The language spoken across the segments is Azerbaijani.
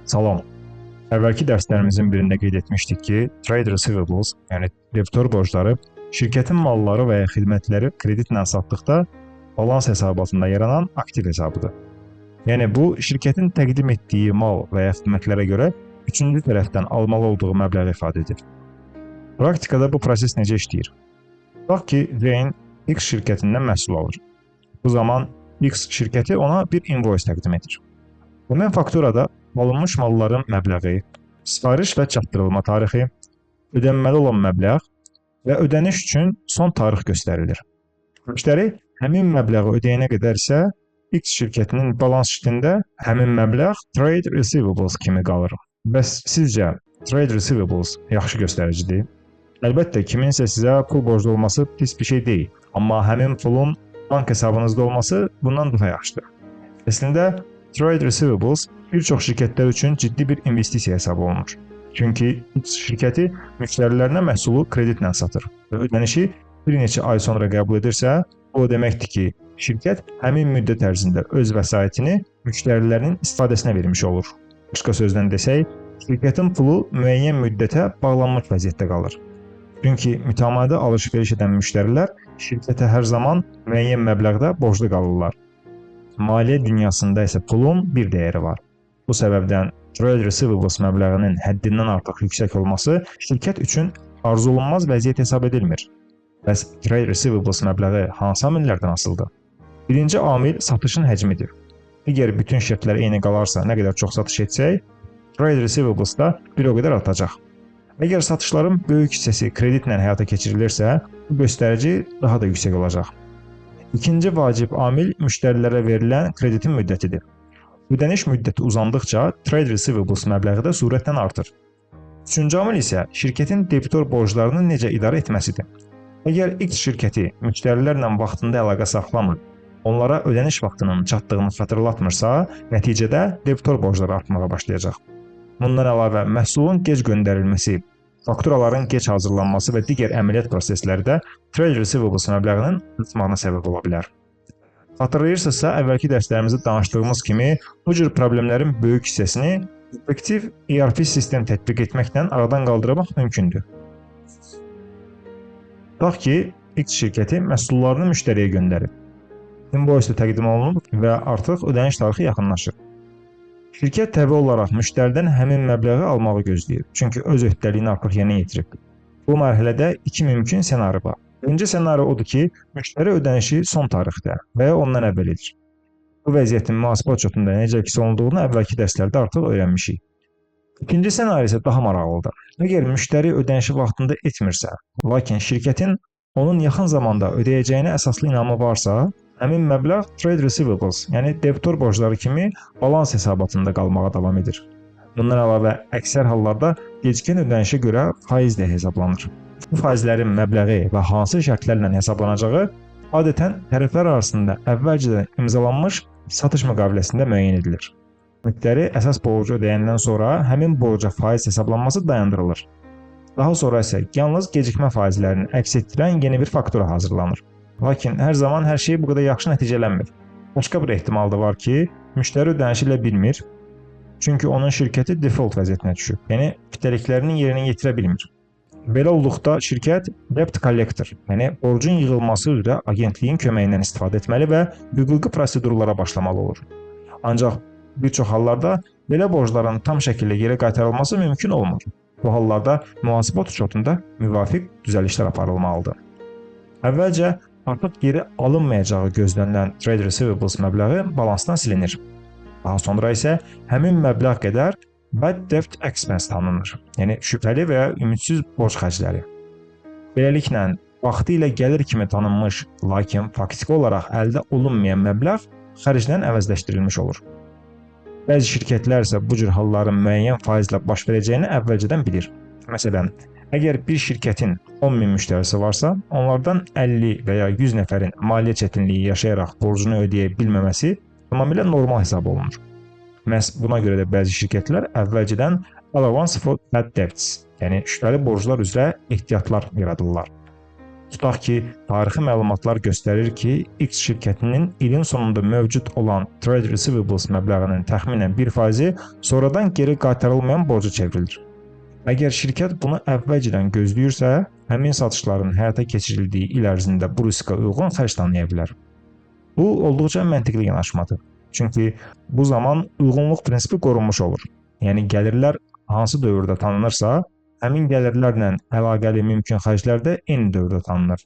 Salam. Əvvəlki dərslərimizin birində qeyd etmişdik ki, trade receivables, yəni debitor borcları şirkətin malları və ya xidmətləri kreditlə satdıqda balans hesabatında yaranan aktiv hesabıdır. Yəni bu şirkətin təqdim etdiyi mal və ya xidmətlərə görə üçüncü tərəfdən almalı olduğu məbləği ifadə edir. Praktikada bu proses necə işləyir? Tutaq ki, Jane X şirkətindən məhsul alır. Bu zaman X şirkəti ona bir invoice təqdim edir. Həmin fakturada alınmış malların məbləği, sifariş və çatdırılma tarixi, ödənməli olan məbləğ və ödəniş üçün son tarix göstərilir. Müştəri həmin məbləği ödəyənə qədər isə X şirkətinin balans şitində həmin məbləğ trade receivables kimi qalır. Bəs sizcə trade receivables yaxşı göstəricidir? Əlbəttə, kiminsə sizə pul borclu olması pis bir şey deyil, amma həmin pulun bank hesabınızda olması bundan daha yaxşıdır. Əslində, trade receivables bir çox şirkətlər üçün ciddi bir investisiya hesab olunur. Çünki X şirkəti müştərilərinə məhsulu kreditlə satır və ödənişi bir neçə ay sonra qəbul edirsə, bu o deməkdir ki, şirkət həmin müddət ərzində öz vəsaitini müştərilərinin istifadəsinə vermiş olur. Başqa sözlə desək, şirkətin pulu müəyyən müddətə bağlanmış vəziyyətdə qalır. Çünki mütəmadi alış-veriş edən müştərilər şirkətə hər zaman müəyyən məbləğdə borclu qalırlar. Maliyyə dünyasında isə pulun bir dəyəri var. Bu səbəbdən trade receivables məbləğinin həddindən artıq yüksək olması şirkət üçün arzuolunmaz vəziyyət hesab edilmir. Bəs trade receivables məbləği hansı amillərdən asılıdır? Birinci amil satışın həcmidir. Əgər bütün şərtlər eyni qalarsa, nə qədər çox satış etsək, trade receivables da bir o qədər artacaq. Əgər satışların böyük hissəsi kreditlə həyata keçirilirsə, bu göstərici daha da yüksək olacaq. İkinci vacib amil müştərilərə verilən kreditin müddətidir. Ödəniş müddəti uzandıqca trade receivables məbləği də sürətlə artır. Üçüncü amil isə şirkətin debitor borclarını necə idarə etməsidir. Əgər X şirkəti müştərilərlə vaxtında əlaqə saxlamır, onlara ödəniş vaxtının çatdığını xatırlatmırsa, nəticədə debitor borcları artmağa başlayacaq. Bundan əlavə məhsulun gec göndərilməsi, fakturaların gec hazırlanması və digər əməliyyat prosesləri də trade receivables məbləğinin artmağına səbəb ola bilər. Xatırlayırsınızsa, əvvəlki dərslərimizdə danışdığımız kimi bu cür problemlərin böyük hissəsini effektiv ERP sistem tətbiq etməklə aradan qaldırmaq mümkündür. Tutaq ki, X şirkəti məhsullarını müştəriyə göndərib. Invoice də təqdim olunub və artıq ödəniş tarixi yaxınlaşır. Şirkət təbii olaraq müştəridən həmin məbləği almağı gözləyir. Çünki öz öhdəliyini artıq yerinə yetirib. Bu mərhələdə iki mümkün ssenari var. Birinci ssenari odur ki, müştəri ödənişi son tarixdə və ya ondan əvvəl edir. Bu vəziyyətin mühasibat uçotunda necə əks olunduğunu əvvəlki dərslərdə artıq öyrənmişik. İkinci ssenari isə daha maraqlıdır. Əgər müştəri ödənişi vaxtında etmirsə, lakin şirkətin onun yaxın zamanda ödəyəcəyinə əsaslı inamı varsa, həmin məbləğ trade receivables, yəni debitor borcları kimi balans hesabatında qalmağa davam edir. Bundan əlavə, əksər hallarda gecikən ödənişə görə faiz də hesablanır. Bu faizlərin məbləği və hansı şərtlərlə hesablanacağı adətən tərəflər arasında əvvəlcədən imzalanmış satış müqaviləsində müəyyən edilir. Müştəri əsas borcu ödəyəndən sonra həmin borca faiz hesablanması dayandırılır. Daha sonra isə yalnız gecikmə faizlərini əks etdirən yeni bir faktura hazırlanır. Lakin hər zaman hər şey bu qədər yaxşı nəticələnmir. Başqa bir ehtimal da var ki, müştəri ödənişi elə bilmir. Çünki onun şirkəti default vəziyyətinə düşüb. Yəni öhdəliklərini yerinə yetirə bilmir. Belə olduqda şirkət debt collector, yəni borcun yığılması üzrə agentliyin köməyindən istifadə etməli və hüquqi prosedurlara başlamalı olur. Ancaq bir çox hallarda belə borcların tam şəkildə geri qaytarılması mümkün olmur. Bu hallarda mühasibat uçotunda müvafiq düzəlişlər aparılmalıdır. Əvvəlcə artıq geri alınmayacağı gözlənilən trade receivables məbləği balansdan silinir. Daha sonra isə həmin məbləğ qədər bad debt expense tanınır. Yəni şübhəli və ya ümidsiz borc xərcləri. Beləliklə, vaxtilə gəlir kimi tanınmış, lakin faktiki olaraq əldə olunmayan məbləğ xərclə əvəzləşdirilmiş olur. Bəzi şirkətlər isə bu cür halların müəyyən faizlə baş verəcəyini əvvəlcədən bilir. Məsələn, əgər bir şirkətin 10 min müştərisi varsa, onlardan 50 və ya 100 nəfərin maliyyə çətinliyi yaşayaraq borcunu ödəyə bilməməsi tamamilə normal hesab olunur. Məhz buna görə də bəzi şirkətlər əvvəlcədən allowance for bad debts, yəni şübhəli borclar üzrə ehtiyatlar yaradırlar. Tutaq ki, tarixi məlumatlar göstərir ki, X şirkətinin ilin sonunda mövcud olan trade receivables məbləğinin təxminən 1%-i sonradan geri qaytarılmayan borca çevrilir. Əgər şirkət bunu əvvəlcədən gözləyirsə, həmin satışların həyata keçirildiyi il ərzində bu riskə uyğun xərc tanıya bilər. Bu olduqca məntiqli yanaşmadır. Çünki bu zaman uyğunluq prinsipi qorunmuş olur. Yəni gəlirlər hansı dövrdə tanınırsa, həmin gəlirlərlə əlaqəli mümkün xərclər də eyni dövrdə tanınır.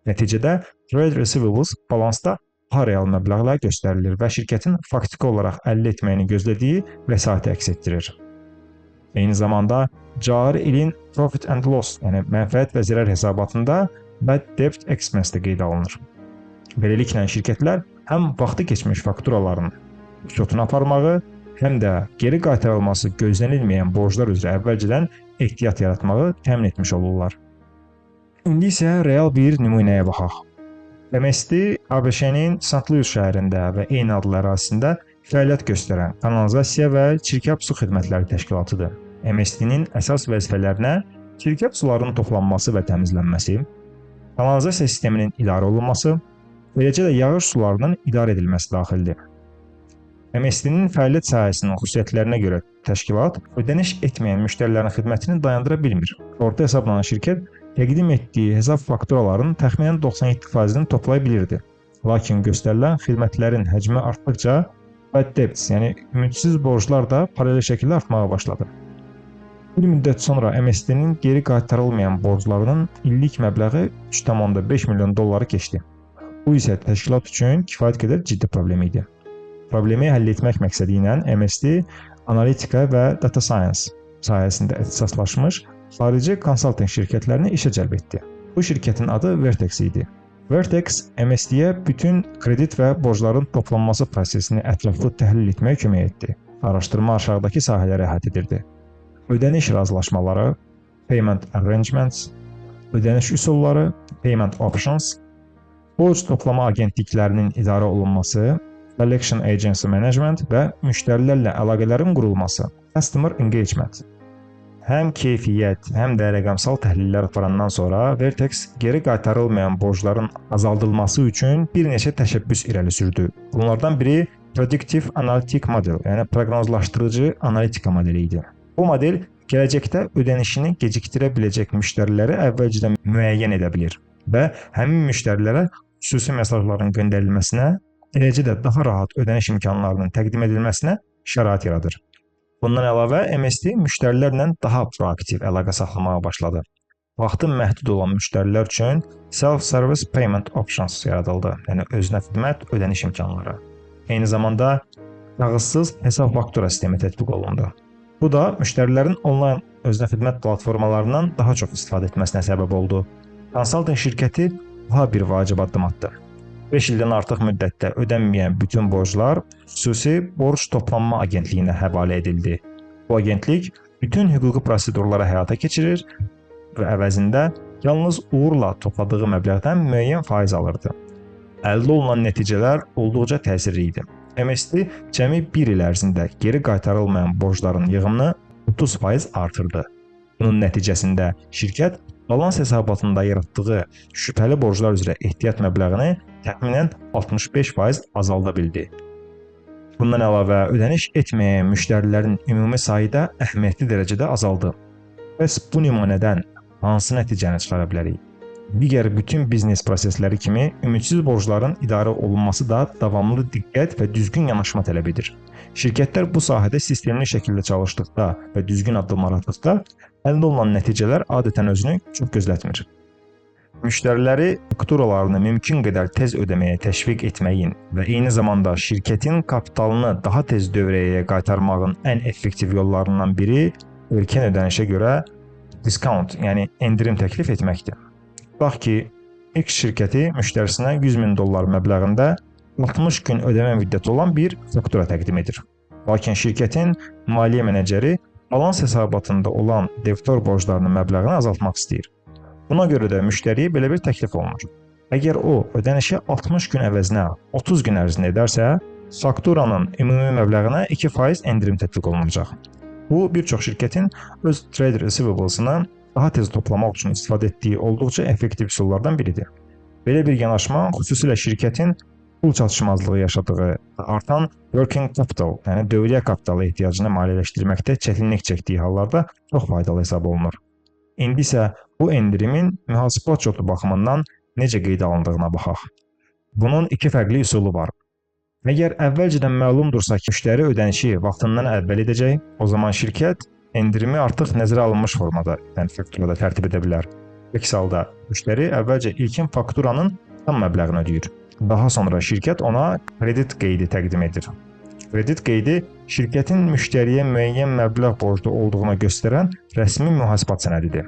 Nəticədə trade receivables balansda daha real məbləğlər göstərilir və şirkətin faktiki olaraq əldə etməyini gözlədiyi vəsaiti əks etdirir. Eyni zamanda cari ilin profit and loss, yəni mənfəət və zərər hesabatında bad debt expense də qeydə alınır. Beləliklə şirkətlər həm vaxtı keçmiş fakturaların şotunu aparmağı, həm də geri qaytarılması gözlənilməyən borclar üzrə əvvəlcədən ehtiyat yaratmağı təmin etmiş olurlar. İndi isə real bir nümunəyə baxaq. MSD ABŞ-nin St. Louis şəhərində və eyni adlı ərazisində fəaliyyət göstərən kanalizasiya və çirkab su xidmətləri təşkilatıdır. MSD-nin əsas vəzifələrinə çirkab sularının toplanması və təmizlənməsi, kanalizasiya sisteminin idarə olunması, eləcə də yağış sularının idarə edilməsi daxildir. MSD-nin fəaliyyət sahəsinin xüsusiyyətlərinə görə təşkilat ödəniş etməyən müştərilərin xidmətini dayandıra bilmir. Orta hesabla şirkət təqdim etdiyi hesab fakturalarının təxminən 97%-ni toplaya bilirdi. Lakin göstərilən xidmətlərin həcmi artdıqca bad debts, yəni ümidsiz borclar da paralel şəkildə artmağa başladı. Bir müddət sonra MSD-nin geri qaytarılmayan borclarının illik məbləği 3,5 milyon dolları keçdi. Bu isə təşkilat üçün kifayət qədər ciddi problem idi. Problemi həll etmək məqsədi ilə MSD analitika və data science sahəsində ixtisaslaşmış xarici konsaltinq şirkətlərini işə cəlb etdi. Bu şirkətin adı Vertex idi. Vertex MSD-yə bütün kredit və borcların toplanması prosesini ətraflı təhlil etməyə kömək etdi. Araşdırma aşağıdakı sahələri əhatə edirdi: ödəniş razılaşmaları, payment arrangements, ödəniş üsulları, payment options, borc toplama agentliklərinin idarə olunması, collection agency management və müştərilərlə əlaqələrin qurulması, customer engagement. Həm keyfiyyət, həm də rəqəmsal təhlillər aparandan sonra Vertex geri qaytarılmayan borcların azaldılması üçün bir neçə təşəbbüs irəli sürdü. Bunlardan biri Predictive Analytic Model, yəni proqnozlaşdırıcı analitika modeli idi. Bu model gələcəkdə ödənişini gecikdirə biləcək müştəriləri əvvəlcədən müəyyən edə bilir və həmin müştərilərə xüsusi mesajların göndərilməsinə, eləcə də daha rahat ödəniş imkanlarının təqdim edilməsinə şərait yaradır. Bundan əlavə MSD müştərilərlə daha proaktiv əlaqə saxlamağa başladı. Vaxtı məhdud olan müştərilər üçün self-service payment options yaradıldı, yəni özünə xidmət ödəniş imkanları. Eyni zamanda kağızsız hesab faktura sistemi tətbiq olundu. Bu da müştərilərin onlayn özünə xidmət platformalarından daha çox istifadə etməsinə səbəb oldu. Konsaltinq şirkəti daha bir vacib addım atdı. 5 ildən artıq müddətdə ödənməyən bütün borclar xüsusi borc toplanma agentliyinə həvalə edildi. Bu agentlik bütün hüquqi prosedurları həyata keçirir və əvəzində yalnız uğurla topladığı məbləğdən müəyyən faiz alırdı. Əldə olunan nəticələr olduqca təsirli idi. MSD cəmi 1 il ərzində geri qaytarılmayan borcların yığımını 30% artırdı. Bunun nəticəsində şirkət balans hesabatında yaratdığı şübhəli borclar üzrə ehtiyat məbləğini təxminən 65% azalda bildi. Bundan əlavə ödəniş etməyən müştərilərin ümumi sayı da əhəmiyyətli dərəcədə azaldı. Bəs bu nümunədən hansı nəticəni çıxara bilərik? Digər bütün biznes prosesləri kimi ümidsiz borcların idarə olunması da davamlı diqqət və düzgün yanaşma tələb edir. Şirkətlər bu sahədə sistemli şəkildə çalışdıqda və düzgün addımlar atdıqda əldə olunan nəticələr adətən özünü çox gözlətmir. Müştəriləri fakturalarını mümkün qədər tez ödəməyə təşviq etməyin və eyni zamanda şirkətin kapitalını daha tez dövrəyə qaytarmağın ən effektiv yollarından biri erkən ödənişə görə discount, yəni endirim təklif etməkdir. Tutaq ki, X şirkəti müştərisinə 100 min dollar məbləğində 60 gün ödəmə müddəti olan bir faktura təqdim edir. Lakin şirkətin maliyyə meneceri balans hesabatında olan debitor borclarının məbləğini azaltmaq istəyir. Buna görə də müştəriyə belə bir təklif olunur. Əgər o ödənişi 60 gün əvəzinə 30 gün ərzində edərsə, fakturanın ümumi məbləğinə 2% endirim tətbiq olunacaq. Bu bir çox şirkətin öz trade receivables-ını daha tez toplamaq üçün istifadə etdiyi olduqca effektiv üsullardan biridir. Belə bir yanaşma xüsusilə şirkətin pul çatışmazlığı yaşadığı, artan working capital, yəni dövriyyə kapitalı ehtiyacını maliyyələşdirməkdə çətinlik çəkdiyi hallarda çox faydalı hesab olunur. İndi isə bu endirimin mühasibat şotu baxımından necə qeydə alındığına baxaq. Bunun iki fərqli üsulu var. Əgər əvvəlcədən məlumdursa ki, müştəri ödənişi vaxtından əvvəl edəcək, o zaman şirkət endirimi artıq nəzərə alınmış formada, yəni fakturada tərtib edə bilər. Əks halda müştəri əvvəlcə ilkin fakturanın tam məbləğini ödəyir. Daha sonra şirkət ona kredit qeydi təqdim edir. Kredit qeydi şirkətin müştəriyə müəyyən məbləğ borclu olduğunu göstərən rəsmi mühasibat sənədidir.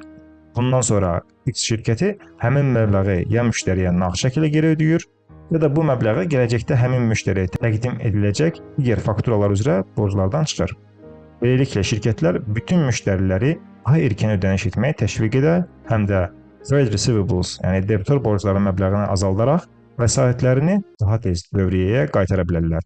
Bundan sonra X şirkəti həmin məbləği ya müştəriyə nağd şəkildə geri ödəyir, ya da bu məbləği gələcəkdə həmin müştəriyə təqdim ediləcək digər fakturalar üzrə borclardan çıxır. Beləliklə şirkətlər bütün müştəriləri daha erkən ödəniş etməyə təşviq edər, həm də trade receivables, yəni debitor borcları məbləğini azaldaraq vəsaitlərini daha tez dövriyyəyə qaytara bilərlər.